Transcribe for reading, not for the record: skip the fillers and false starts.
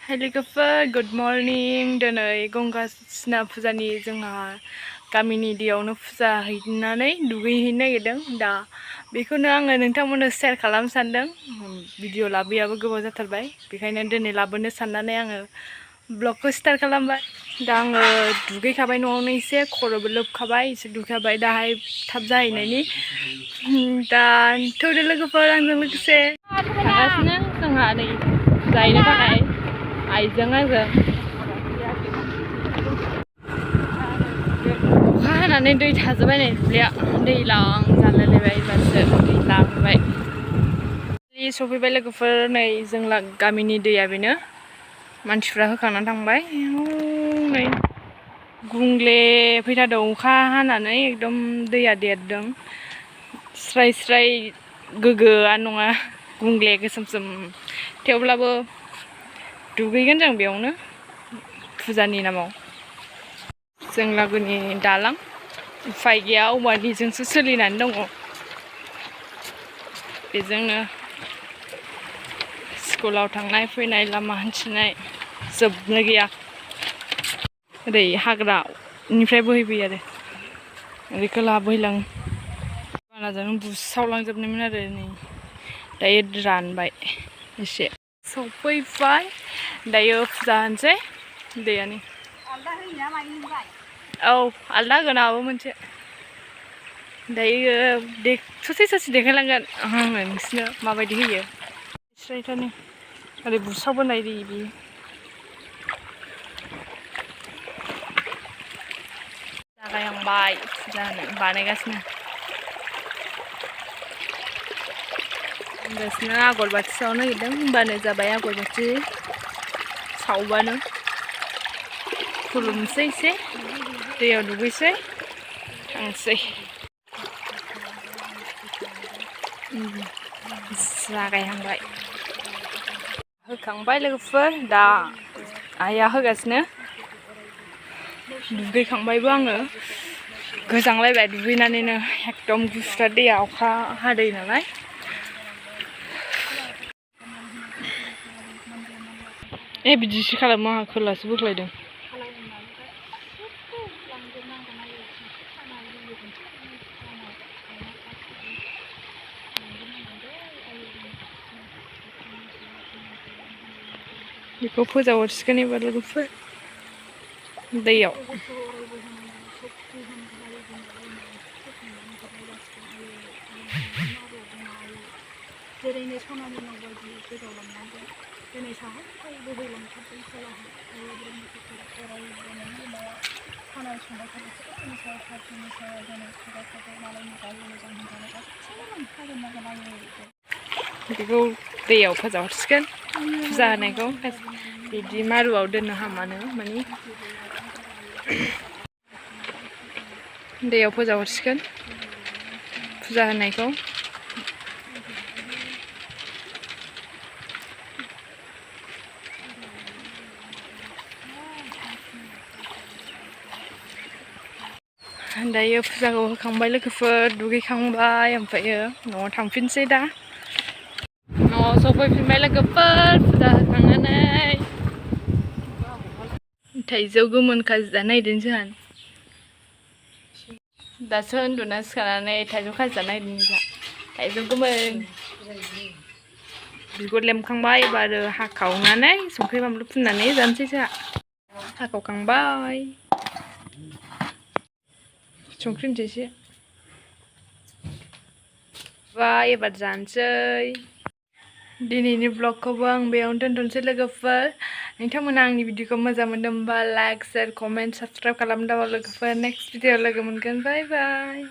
Hai लोगोफोर good morning दिनै गंगा स्ना फुजानि जोंहा गामिनि दैयावनो फुजा हैनानै दुगैहैनो नागिरदों दा बेखौनो आङो नोंथांमोननो शेयार खालामनो सानदों भिडिअ लाबोयाबो गोबाव जाथारबाय बेखायनो दिनै लाबोनो साननानै आङो ब्लगखौ स्टार्ट खालामबाय दा आङो दुगैखाबाय न'आवनो एसे खर'बो लोबखाबाय एसे दुगैखाबाय दाहाय थाब जाहैनायनि दा थौदो लोगोफोर आंजों लोगोसे थांगासिनो जोंहा नै जाहैनो थाखाय आइजों आंजों अखा हानानै दै थाजोबबाय नै दुब्लिया दैलां जालायलायबाय एबारसो दैलां जाबाय सफैबाय लोगोफोर नै जों गामिनि दैया बेनो मानसिफ्रा होखांनानै थांबाय नै गुंग्ले फैथारदों अखा हानानै एकदम दैया देरदों स्राय स्राय गोग्गोआनो नङा गुंग्ले गोसोमसोम थेवब्लाबो दुगैगोन जों बेयावनो फुजानि नामाव जों लागोनि दालां उफाय गैया औवानिजोंसो सोलिनानै दङ बेजोंनो स्कुलाव थांनाय फैनाय लामा हान्थिनाय जोबनो गैया ओरै हाग्रानिफ्राय बोहैबोयो आरो ओरै खोलाहा बोहैलाङो बालाजों बुसावलांजोबनायमोन आरो नै दायो रानबाय एसे सफैबाय दायो फुजा होनोसै दैयानि औ आलदा होगोन आहाबो मोनसे दायो ससे ससे देखायलांगोन आङो नोंसिनो माबायदि होयो स्रायथारनि ओरै बुसावबोनाय दै बियो जागायहांबाय फुजा होनो बानायगासिनो आगरबाथि सावनो नागिरदों होनबानो जाबाय आगरबाथि सावबानो खुलुमसै एसे दैयाव दुगैसै थांसै जागायहांबाय होखांबाय लोगोफोर दा आइया होगासिनो दुगैखांबायबो आङो गोजांलायबाय दुगैनानैनो एकदम गुसुथार दैया अखा हादै नालाय बिदिसो खालामो आंहा खोलासो बोख्लायदों बेखौ फोजावहरसिगोन एबार लोगोफोर दैयाव जेरैनो सनानि नाव बायदि गोजावलांनांगोन दिनै साहा बोहैलांथारदों खोलाहा खानाय संबाय थानायसो जोंनि सायाव फारसेनि सायाव दिनै थाबाय थाबाय मालायनि गारि मोजां होनजानाय गासैबो लांफाजोबनांगोन आङो बेखौ दैयाव फोजावहरसिगोन फुजा होनायखौ बिदि मारुआव दोननो हामानो माने दैयाव फोजावहरसिगोन फुजा होनायखौ दायो फुजाखौ होखांबाय लोगोफोर दुगैखांबाय ओमफ्रायो न'आव थांफिनसै दा न'आव सफैफिनबाय लोगोफोर फुजा होखांनानै थाइजौ गोमोन खाजि जानो नागिरदों जोंहा दासो उन्दुना सिखारनानै थाइजौ खाजि जानो नागिरदों जोंहा थाइजौ गोमोन बिगुर लेमखांबाय एबार हाखावनानै संख्रि बानलु फुननानै जानोसै जोंहा हाखावखांबाय संख्रि होनोसै एसे एबार जानोसै दिनैनि ब्लगखौबो आं बेयावनो दोनथ'नोसै लोगोफोर नोंथांमोना आंनि भिडिअखौ मोजां मोनदोंबा लाइक शेयार कमेन्ट साबस्क्राइब खालामदावा लोगोफोर नेक्स्ट भिडिअ लोगो मोनगोन बाय बाय